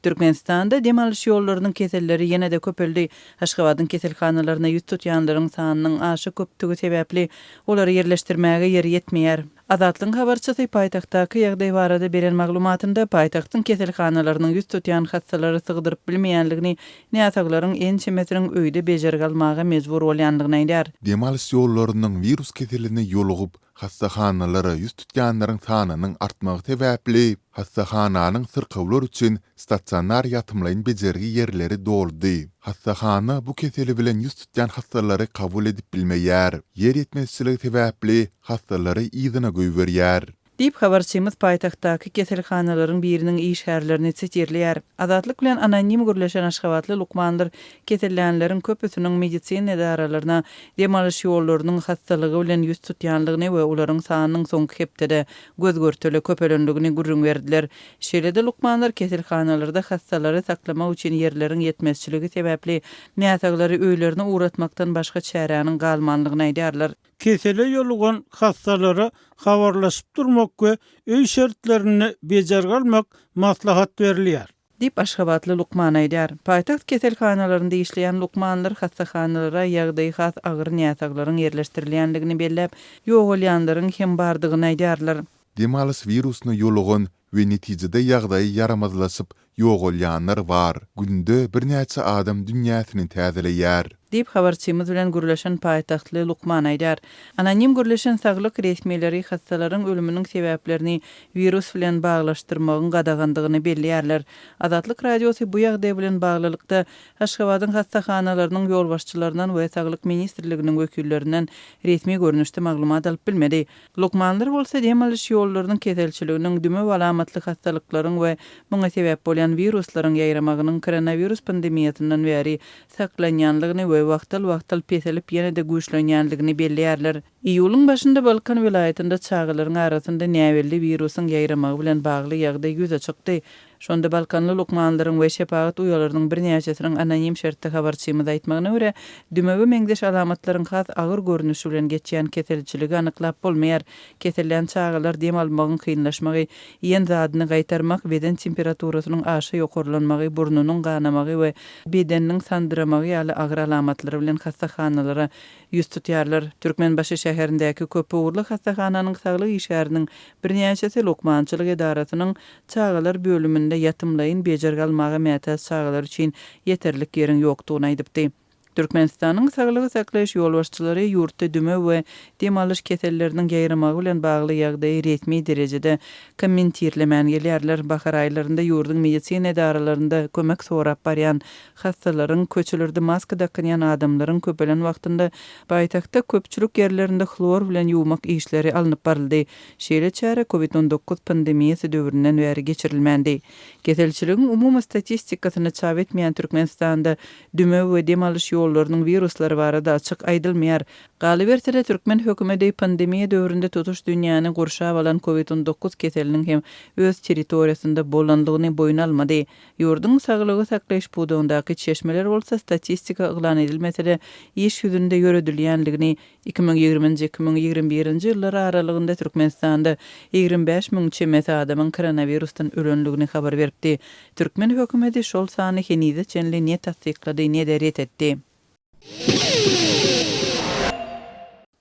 Türkmenistanda dem alyş ýollarynyň keselleri ýene-de köpeldi. Aşgabadyň keselhanalaryna ýüz tutýanlaryň sanynyň aşa köpdügi sebäpli, olary ýerleşdirmäge ýer ýetmeýär. Azatlygyň habarçysy paýtagtdaky ýagdaý barada beren maglumatynda paýtagtyň keselhanalarynyň ýüz tutýan hassalary sygdyryp bilmeýändigini, näsaglaryň ençemesiniň öýde bejergi almaga mejbur bolýandygyny aýdýar. Dem alyş ýollarynyň wirus keseline ýolugyp, Hassahanalara ýüz tutýanlaryň sanynyň artmagy sebäpli, hassahananyň syrkawlar üçin stasionar ýatymlaýyn bejergi ýerleri doldy. Hassahana bu keseli bilen ýüz tutýan hassalary kabul edip bilmeýär. Ýer ýetmezçiligi sebäpli hassalary yzyna goýberýär. Diýip, habarçymyz paýtagtdaky keselhanalaryň biriniň işgärlerini sitirleýär. Azatlyk bilen anonim gürleşen aşgabatly lukmanlar kesellänleriň köpüsiniň medisina edaralaryna dem alyş ýollarynyň hassalygy bilen ýüz tutýanlygyny we olaryň sanynyň soňky hepdede göz-görtele köpelendigini gürrüň berdiler. Şeýle-de lukmanlar keselhanalarda hassalary saklamak üçin ýerleriň ýetmezçiligi sebäpli näsaglary öýlerine ugratmakdan başga çäräniň galmanlygyny aýdýarlar. Kesele ýolugan hassalara habarlaşyp durmak we öý şertlerinde bejergi almak maslahat berilýär. Diýip, aşgabatly lukman aýdýar. Paýtagt keselhanalarynda işleýän lukmanlar hassahanalara ýagdaýy has agyr näsaglaryň ýerleşdirilýändigini belläp, ýogalýanlaryň hem bardygyny aýdýarlar. Dem alyş wirusyna ýolugan we netijede ýagdaýy ýaramazlaşyp, ýogalýanlar bar. Günde birnäçe adam dünýäsini täzeleýär. Diýip, habarçymyz bilen gürleşen paýtagtly lukman aýdýar. Anonim gürleşen saglyk resmileri hassalaryň ölüminiň sebäplerini wirus bilen baglaşdyrmagyň gadagandygyny belleýärler. Azatlyk Radiosy bu ýagdaý bilen baglylykda, Aşgabadyň hassahanalarynyň ýolbaşçylaryndan we Saglyk ministrliginiň wekillerinden resmi görnüşde maglumat alyp bilmedi. Lukmanlar bolsa dem alyş ýollarynyň keselçiliginiň, dümew alamatly hassalyklaryň we muňa sebäp bolýan wiruslaryň ýaýramagynyň koronawirus pandemiýasyndan bäri saklanýanlygyny we wagtal-wagtal peselip ýene-de güýçlenýänligini belleýärler. Iýulyň başynda Balkan welaýatynda çagalaryň arasynda näbelli wirusyň ýaýramagy bilen bagly ýagdaý ýüze çykdy. Şonda balkanly lukmanlaryň we şepagat uýalarynyň birnäçesiniň anonim şertde habarçymyza aýtmagyna görä, dümewe meňzeş alamatlaryň has agyr görnüşi bilen geçýän keselçiligi anyklap bolmaýar. Kesellän çagalar dem almagyň kynlaşmagy, iýen zadyny gaýtarmak, beden temperaturasynyň aşa ýokarlanmagy, burnunyň ganamagy we bedeniniň sandyramagy ýaly agyr alamatlar bilen hassahanalara ýüz tutýarlar. Türkmenbaşy şäherindäki köpugurly hassahananyň saglyk işgäriniň birnäçesi lukmançylyk edarasynyň çagalar bölüminde ýatymlaýyn bejergi almaga mätäç çagalar üçin ýeterlik ýeriň ýokdugyny aýdypdy. Türkmenistanyň saglygy saklaýyş ýolbaşçylary ýurtda dümew we dem alyş keselleriniň ýaýramagy bilen bagly ýagdaýy resmi derejede kommentirlemän gelýärler. Bahar aýlarynda ýurduň medisina edaralarynda kömek sorap barýan hassalaryň, köçelerde maska dakynýan adamlaryň köpelen wagtynda paýtagtda köpçülik ýerlerinde hlor bilen ýuwmak işleri alnyp baryldy. Şeýle çäre Covid 19 pandemiýasy döwründen bäri geçirilmändi. Keselçiligiň umumy statistikasyny çap etmeýän Türkmenistanda dümew we dem alyş ýollarynyň wiruslary barada açyk aýdylmaýar. Galyberse-de, türkmen hökümedi pandemiýa döwründe tutuş dünýäni gurşap alan Covid 19 keseliniň hem öz territoriýasynda bolandygyny boýun almady. Ýurduň saglygy saklaýyş pudagyndaky çeşmeler bolsa statistika yglan edilmese-de, iş ýüzünde ýöredilýändigini 2020-nji, 2021-nji ýyllar aralygynda Türkmenistanda 25 müň çemesi adamyň koronawirusdan ölendigini habar beripdi. Türkmen hökümeti şol sany henize çenli ne tassyklady, ne-de ret etdi.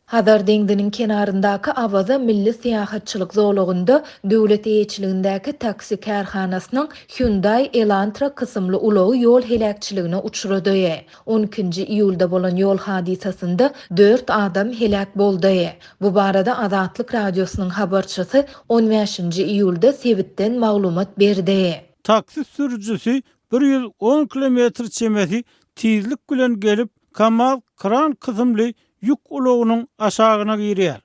Hazar deňziniň kenaryndaky Awaza milli syýahatçylyk zolagynda döwlet eýeçiligindäki taksi kärhanasynyň Hyundai Elantra kysymly ulagy ýol heläkçiligine uçrady. On ikinji iýulda bolan ýol hadysasynda dört adam heläk boldy. Bu barada Azatlyk Radiosynyň habarçysy on bäşinji iýulda sebitden maglumat berdi. Taksi sürüjisi 110 kilometr çemesi tizlik bilen gelip, Kamaz kran kysymly ýük ulagynyň aşagyna girýär.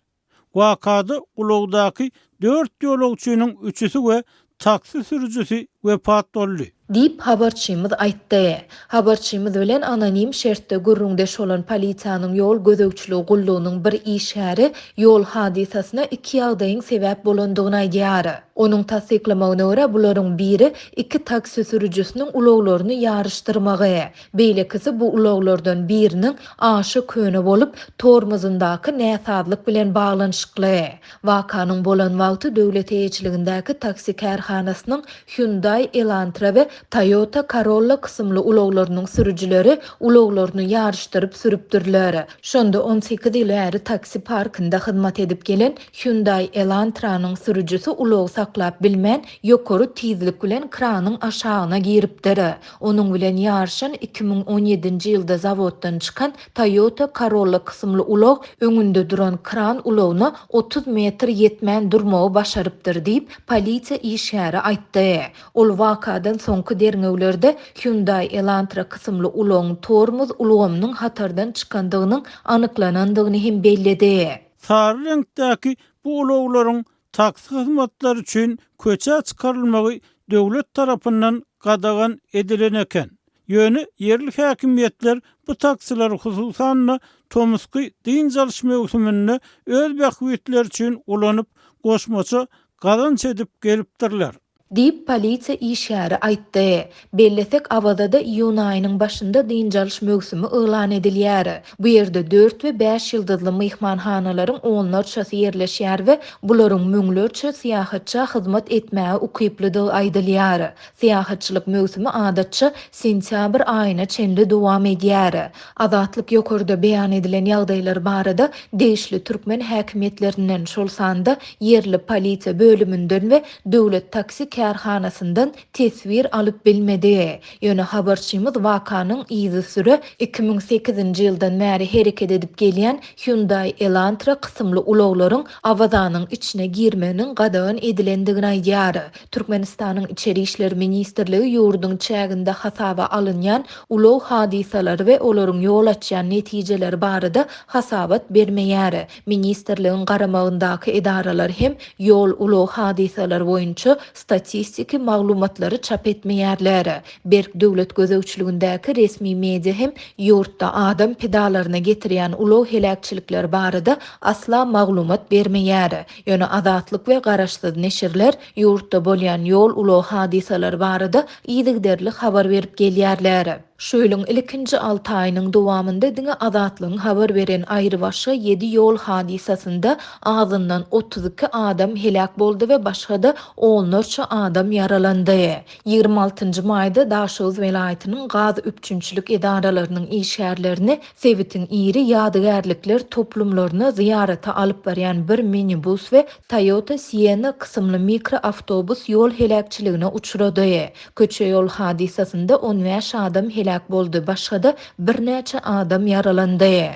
Wakada ulagdaky dört ýolagçynyň üçüsi we taksi sürüjisi wepat boldy. Diýip, habarçymyz aýtdy. Habarçymyz bilen anonim şertde gürrüňdeş bolan polisiýanyň ýol gözegçiligi gullugynyň bir işgäri ýol hadysasyna iki ýagdaýyň sebäp bolandygyny aýdýar. Onuň tassyklamagyna görä, bularyň biri iki taksi sürüjisiniň ulaglaryny ýaryşdyrmagy, beýlekisi bu ulaglardan biriniň aşa köne bolup, tormozyndaky näsazlyk bilen baglanyşykly. Wakanyň bolan wagty döwlet eýeçiligindäki taksi kärhanasynyň Hyundai Elantra we. Toyota Corolla kysymly ulaglarynyň sürüjileri ulaglaryny ýaryşdyryp sürüpdirler. Şonda 18 ýyl bäri taksi parkynda hyzmat edip gelen Hyundai Elantra-nyň sürüjisi ulagy saklap bilmän, ýokary tizlik bilen kranyň aşagyna giripdir. Onuň bilen ýaryşan 2017-nji ýylda zawoddan çykan Toyota Corolla kysymly ulag öňünde duran kran ulagyna 30 metr ýetmän durmagy başarypdyr diýip, polisiýa işgäri aýtdy. Ol wakadan soňky derňewlerde Hyundai Elantra kysymly ulagyň tormoz ulgamynyň hatardan çykandygynyň anyklanandygyny hem belledi. Sary reňkdäki bu ulaglaryň taksi hyzmatlary üçin köçä çykarylmagy döwlet tarapyndan gadagan edilen eken. Ýöne ýerli häkimiýetler bu taksileri hususan-da tomusky dynç alyş möwsüminde öz bähbitleri üçin ulanyp, goşmaça gazanç edip gelipdirler. Diýip, polisiýa işgäri aýtdy. Bellesek, Awazada iýun aýynyň başynda dynç alyş möwsümi yglan edilýär. Bu ýerde dört we bäş ýyldyzly myhmanhanalaryň onlarçasy ýerleşýär we bularyň müňlerçe syýahatça hyzmat etmäge ukyplydygy aýdylýar. Syýahatçylyk möwsümi adatça sentýabr aýyna çenli dowam edýär. Azatlyk ýokarda beýan edilen ýagdaýlar barada degişli türkmen häkimiýetlerinden, şol sanda ýerli polisiýa bölüminden we döwlet taksi kärhanasyndan teswir alyp bilmedi. Ýöne habarçymyz wakanyň yzysüre 2008-nji ýyldan bäri hereket edip gelýän Hyundai Elantra kysymly ulaglaryň Awazanyň içine girmeginiň gadagan edilendigini aýdýar. Türkmenistanyň Içeri işler ministrligi ýurduň çäginde hasaba alynýan ulag hadysalary we olaryň ýol açýan netijeleri barada hasabat bermeýär. Ministrligiň garamagyndaky edaralar hem ýol-ulag hadysalary boýunça statistiki maglumatlary çap etmeýärler. Berk döwlet gözegçiligindäki resmi media hem ýurtda adam pidalaryna getirýän ulag heläkçilikleri barada asla maglumat bermeýär. Ýöne Azatlyk we garaşsyz neşirler ýurtda bolýan ýol-ulag hadysalary barada yzygiderli habar berip gelýärler. Şu ýylyň ilkinji alty aýynyň dowamynda diňe Azatlygyň habar beren aýrybaşga ýedi ýol hadysasynda azyndan 32 adam heläk boldy we başga-da onlarça adam ýaralandy. 26 maýda Daşoguz welaýatynyň gaz üpjünçilik edaralarynyň işgärlerini Sebitiň iri ýadygärlikler toplumlaryna zyýarata alyp barýan bir minibus we Toyota Sienna kysymly mikroawtobus ýol heläkçiligine uçrady. Köçe-ýol hadysasynda 15 adam heläk boldy, başga-da birnäçe adam ýaralandy.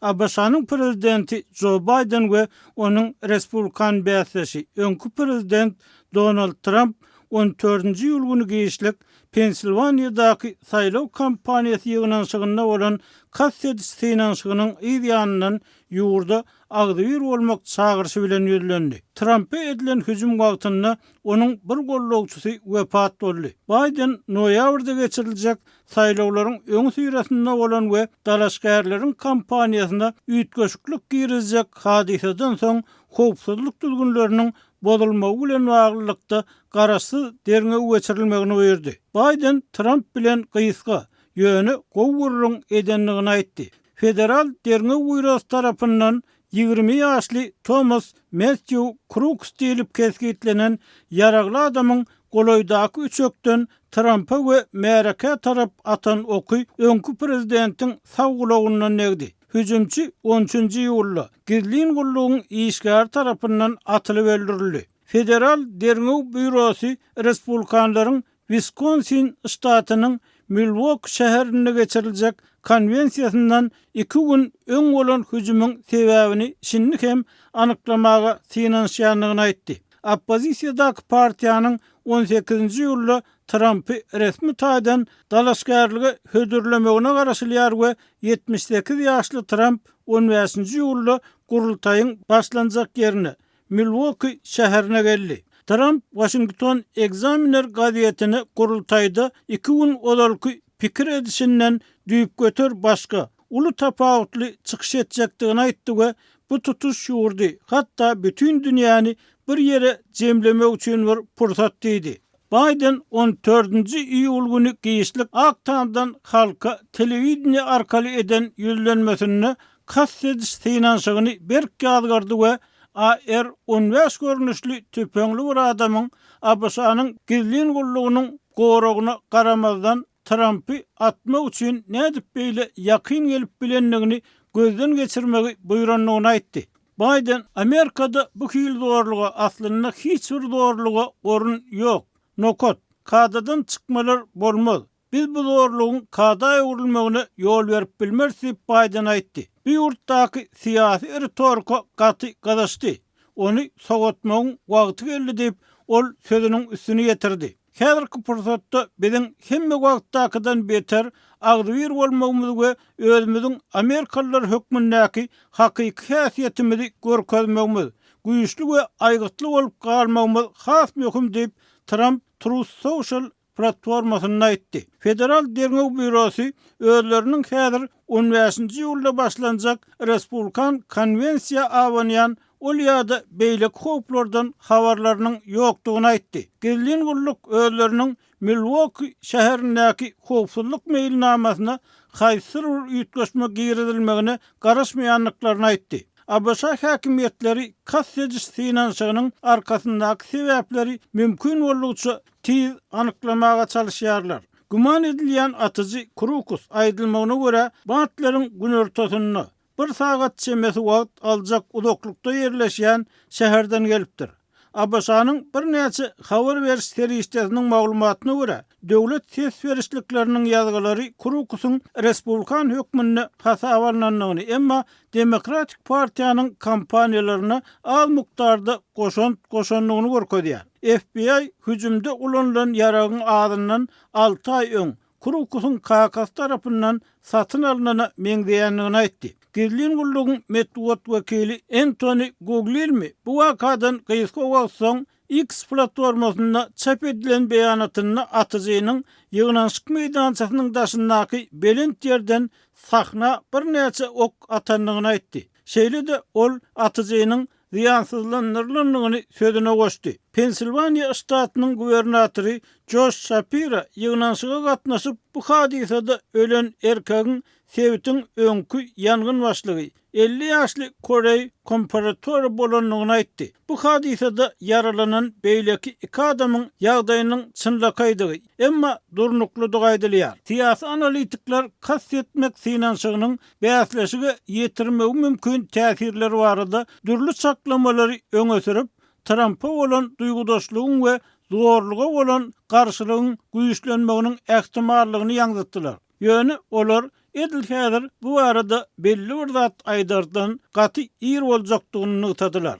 ABŞ-nyň prezidenti Jo Baýden we onuň respublikan bäsdeşi, öňki prezident Donald Tramp on dördünji iýul güni giçlik Pensilwaniýadaky saýlaw kampaniýasy ýygnanyşygynda bolan kast ediş synanyşygynyň yz ýanyndan ýurda agzybir bolmak çagyryşy bilen ýüzlendi. Trampa edilen hüjüm wagtynda onuň bir gollagçysy wepat boldy. Baýden noýabrda geçiriljek saýlawlaryň öňüsyrasynda bolan we dalaşgärleriň kampaniýasyna üýtgeşiklik girizjek hadysadan soň howpsuzlyk düzgünleriniň bozulmagy bilen baglylykda garaşsyz derňew geçirilmegini buýurdy. Baýden Tramp bilen gysga, ýöne gowy gürrüň edendigini aýtdy. Federal derňew býurosy tarapyndan 20 ýaşly Tomas Metýu Kruks diýlip kesgitlenen ýaragly adamyň golaýdaky üçekden Trampa we märekä tarap atan oky öňki prezidentiň sag gulagyndan degdi. Hüjümçi on üçünji iýulda gizlin gullugyň işgäri tarapyndan atylyp öldürildi. Federal derňew býurosy respublikanlaryň Wiskonsin ştatynyň Milwok şäherinde geçiriljek konwensiýasyndan iki gün öň bolan hüjümiň sebäbini şindi hem anyklamaga synanyşýandygyny aýtdy. Oppozisiýadaky partiýanyň on sekizinji iýulda Trampy resmi taýdan dalaşgärlige hödürlemegine garaşylýar we 78 ýaşly Tramp on bäşinji iýulda gurultaýyň başlanjak ýerine, Milwoki şäherine geldi. Tramp Waşington Examiner gazetine gurultaýda iki gün ozalky pikir edişinden düýpgöter başga, uly tapawutly çykyş etjekdigini aýtdy we bu tutuş ýurdy, hatda bütin dünýäni bir ýere jemlemek üçin bir pursat diýdi. Baýden on dördünji iýul güni giçlik Ak Tamdan halka telewideniýe arkaly eden ýüzlenmesinde kast ediş synanyşygyny berk ýazgardy we. AR 15 görnüşli tüpeňli bir adamyň ABŞ-nyň gizlin gullugynyň goragyna garamazdan Trampy atmak üçin nädip beýle ýakyn gelip bilendigini gözden geçirmegi buýrandygyny aýtdy. Baýden Amerikada bu hili zorluga, aslynda hiç bir zorluga orun ýok. Nokat. Kadadan çykmalar bolmaz. Biz bu zorlugyň kada öwrülmegine ýol berip bilmeris diýip, Baýden aýtdy. Bu ýurtdaky syýasy ritorika gaty gyzyşdy. Ony sowatmagyň wagty geldi diýip, ol sözüniň üstüni ýetirdi. Häzirki pursatda biziň hemme wagtdakydan beter agzybir bolmagymyz we özümiziň amerikalylar hökmündäki hakyky häsiýetimizi görkezmegimiz, güýçli we aýgytly bolup galmagymyz has möhüm diýip, Tramp Truth Social platformasynda aýtdy. Federal derňew býurosy özleriniň häzir on bäşinji iýulda başlanjak Respublikan konwensiýa abanýan ol ýa-da beýleki howplardan habarlarynyň ýokdugyny aýtdy. Gizlin gulluk özleriniň Milwoki şäherindäki howpsuzlyk meýilnamasyna haýsydyr bir üýtgeşme girizilmegine garaşmaýandyklaryny aýtdy. ABŞ häkimiýetleri kast ediş synanyşygynyň arkasyndaky sebäpleri mümkin boldugyça tiz anyklamaga çalyşýarlar. Güman edilýän atyjy Krukus, aýdylmagyna görä, Batleriň günortasynda, bir sagat çemesi wagt aljak uzaklykda ýerleşýän şäherden gelipdir. ABŞ-nyň birnäçe habar beriş serişdesiniň maglumatyna görä, döwlet ses berişlikleriniň ýazgylary Krukusyň respublikan hökmünde hasaba alnandygyny, emma Demokratik partiýanyň kampaniýalaryna az mukdarda goşant goşandygyny görkezýär. FBI hüjümde ulanylan ýaragyň azyndan alty aý öň Krukusyň kakasy tarapyndan satyn alnana meňzeýändigini aýtdy. Gizlin gullugyň metbugat wekili Entoni Guglilmi bu wakadan gysga wagt soň X platformasynda çap edilen beýanatynda atyjynyň ýygnanyşyk meýdançasynyň daşyndaky belent ýerden sahna birnäçe ok atandygyny aýtdy. Şeýle-de ol atyjynyň zyýansyzlandyrylandygyny sözüne goşdy. Pensilwaniýa ştatynyň gubernatory Joş Şapiro ýygnanyşyga gatnaşyp, bu hadysada ölen erkegiň sebitiň öňki ýangyn başlygy, 50 ýaşly Koreý Komperatore bolandygyny aýtdy. Bu hadysada ýaralanan beýleki iki adamyň ýagdaýynyň çynlakaýdygy, emma durnuklydygy aýdylýar. Syýasy analitikler kast etmek synanyşygynyň bäsleşige ýetirmegi mümkin täsirleri barada dürli çaklamalary öňe sürüp, Trampa bolan duýgudaşlygyň we zorluga bolan garşylygyň güýçlenmeginiň ähtimallygyny ýaňzytdylar. Ýöne olar edil häzir bu barada belli bir zat aýdardan gaty ir boljakdygyny nygtadylar.